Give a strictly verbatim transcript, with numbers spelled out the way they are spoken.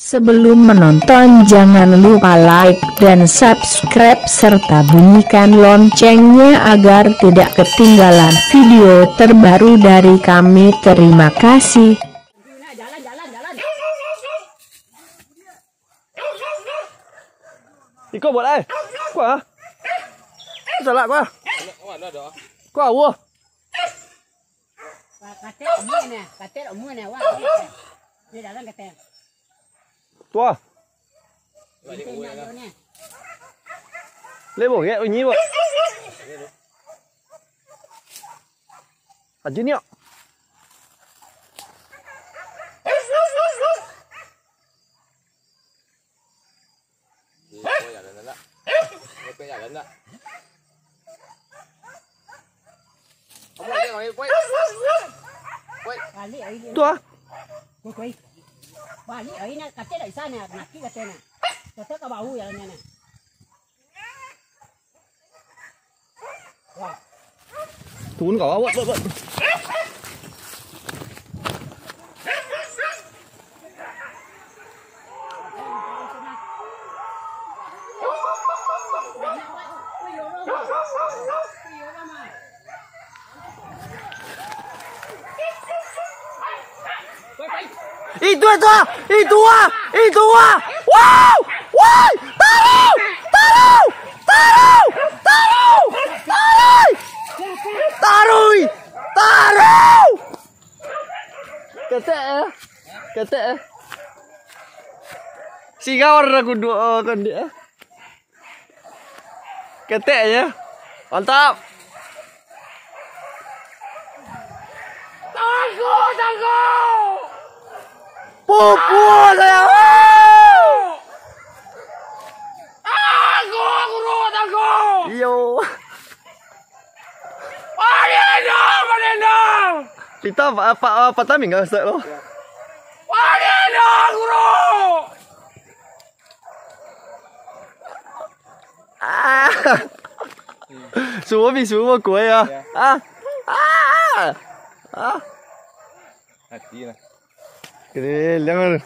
Sebelum menonton, jangan lupa like dan subscribe serta bunyikan loncengnya agar tidak ketinggalan video terbaru dari kami. Terima kasih. Iko buat ai. Kuah. Salak kuah. Kuah, wah. Katek umua ni, katek umua ni, wah. Di dalam katek. Tuah. Katek nak dia ni. Lebo gek bunyi, Bok. Aji ni, ok. Balik ai dia. Tuah. Balik ai nak katek dari sana, mati katanya. Tetap ka bau jalannya ni. Turun ka bawah, Bok, Bok. Itu, itu ah, itu ah, itu ah. Wow! Woi! Taruh! Taruh! Taruh! Taruh! Taruh! Taruh! Taruh! Ketek eh. Ketek eh. Siga warna kudu, oh, kan dia. Ketek aja. Mantap. Tangguh, tangguh. Pukul saya. Tangguh, guru, tangguh. Iyo. Palinang, palinang. Kita apa, apa, apa timing kan, Ustaz, lo? Palinang, guru. Ah. Semua bi, semua kuat ya. Ya. Ah. Ah. Ah. Hati lah. Keliling.